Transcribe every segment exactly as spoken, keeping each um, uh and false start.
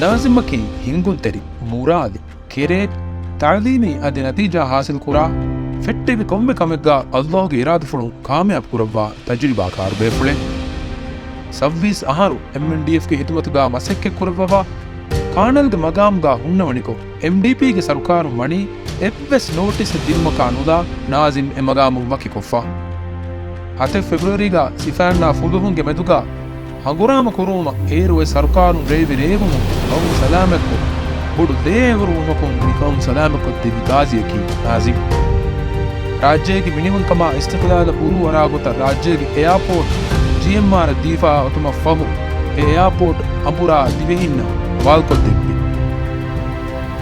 ނާޒިމްއަކީ ހިންގުންތެރި، މުރާލި، ކެރޭ، ތަޢުލީމީ އަދި ނަތީޖާ ހާސިލްކުރާ، ފެއްޓެވި ކޮންމެ ކަމެއްގާ އައްލާހުގެ އިރާދަފުޅުން ކާމިޔާބު ކުރައްވާ ތަޖުރިބާކާރު ބޭފުޅެއް. ސައްބީސް އަހަރު އެމްއެންޑީއެފްގެ ހިދުމަތުގާ މަސައްކަތްކުރައްވަވާ، ކާނަލްގެ މަގާމުގާ ހުންނަވަނިކޮށް، އެމްޑީޕީގެ ސަރުކާރުން ވަނީ އެއްވެސް ނޯޓިސްއެއް ދިނުމަކާ ނުލާ، ނާޒިމް އެ މަގާމުން ވަކިކޮށްފަ. ހަތެއް ފެބްރުއަރީގާ ސިފައިންނާ ފުލުހުންގެ މެދުގާ ހަނގުރާމަ ކުރުވުމަށް އޭރު އޮތް ސަރުކާރުން ރޭވި ރޭވުމުން ގައުމު ސަލާމަތްކޮށް، ބޮޑު ދޭއް އެބަހުރި ވުމަކުން މި ގައުމު ސަލާމަތްކޮށްދެއްވި ގާޒީއަކީ ނާޒިމް. ރާއްޖޭގެ މިނިވަންކަމާ އިސްތިޤްލާލަށް އުރު އަރާ ގޮތަށް ރާއްޖޭގެ އެއާޕޯޓް ޖީއެމްއާރަށް ދީފާ އޮތުމަށް ފަހު، އެ އެއާޕޯޓް އަނބުރާ ދިވެހިންނަށް ހަވާލުކޮށްދެއްވި.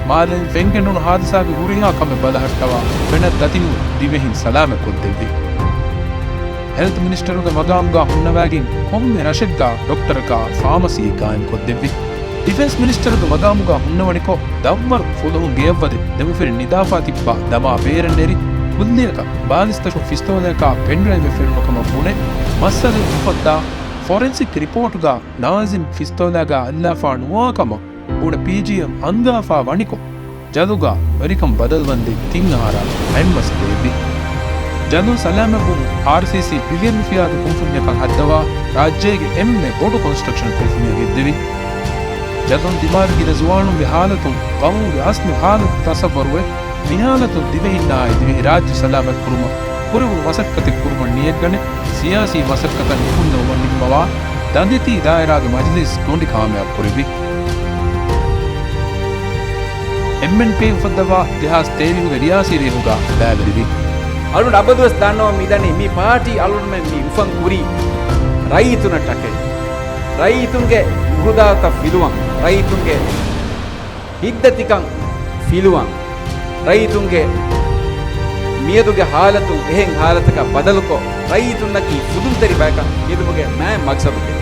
މާލެއިން ފެންގެންނެވުނު ހާދިސާގެ ހުރިހާ ކަމެއް ބަލަހައްޓަވާ، ފެނަށް ދަތިނުވެ ދިވެހިން ސަލާމަތްކޮށްދެއްވި. ހެލްތު މިނިސްޓަރުގެ މަގާމުގާ ހުންނަވައިގެން ކޮންމެ ރަށެއްގާ ޑޮކްޓަރަކާ ފާމަސީއެއް ގާއިމްކޮށްދެއްވި. ޑިފެންސް މިނިސްޓަރުގެ މަގާމުގާ ހުންނަވަނިކޮށް، ދަށްވަރު ފުލުހުން ގެޔަށްވަދެ ދެމަފިރިން ނިދާފާ ތިއްބާ ދަމާ ބޭރަށް ނެރި، ކުއްލިއަކަށް ބާލިސްތަށުން ފިސްތޯލައަކާ ޕެންޑްރައިވެއް ފެނުނު ކަމަށް ބުނެ، މައްސަލައެއް އުފައްދާ، ފޮރެންސިކް ރިޕޯޓުގާ ނާޒިމް ފިސްތޯލާގާ އައްލާފާ ނުވާ ކަމަށް ބުނެ ޕީޖީއެމް އަންގާފާ ވަނިކޮށް، ޖަލުގާ ވެރިކަން ބަދަލުވަންދެން ތިން އަހަރާ އަތްމަސް ދެއްވި. ޖަލުން ސަލާމަތްވުމުން އާރްސީސީ ބިލިއަން ރުފިޔާގެ ކުންފުންޏަކަށް ހައްދަވާ ރާއްޖޭގެ އެންމެ ބޮޑު ކޮންސްޓްރަކްޝަން ކުންފުނިއަކަށް ގެއްލެވި. ޖަލުން ދިމާވި ގިނަ ޒުވާނުންގެ ހާލަތުން ގައުމުގެ އަސްލު ހާލަތު ތަޞައްވަރުވެ، މިހާލަތުން ދިވެހިންނާއި ދިވެހިރާއްޖެ ސަލާމަތްކުރުމަށް ކުރެވުނު މަސައްކަތެއް ކުރުމަށް ނިޔަތްގަނެ، ސިޔާސީ މަސައްކަތަށް ނިކުންނެވުމަށް ނިންމަވާ ދަނދެތީ ދާއިރާގެ މަޖިލީސް ގޮނޑި ކާމިޔާބު ކުރެއްވި. އެމްއެންޕީ އުފައްދަވާ ދެހާސް ތޭވީހުގެ ރިޔާސީ ރޭވުގަ ބައިވެރިވި. އަޅުން އަބަދުވެސް ދަންނަވަން މިދަނީ މި ޕާޓީ އަޅުންމެން މި އުފަން ކުރީ ރައްޔިތުންނަށްޓަކައި. ރައްޔިތުންގެ މުހުދާތައް ފިލުވަން، ރައްޔިތުންގެ ހިތްދަތިކަން ފިލުވަން، ރައްޔިތުންގެ މިއަދުގެ ހާލަތު އެހެން ހާލަތަކަށް ބަދަލުކޮށް، ރައްޔިތުންނަކީ ފުދުންތެރި ބަޔަކަށް ހެދުމުގެ މާތް މަގްސަދުގެ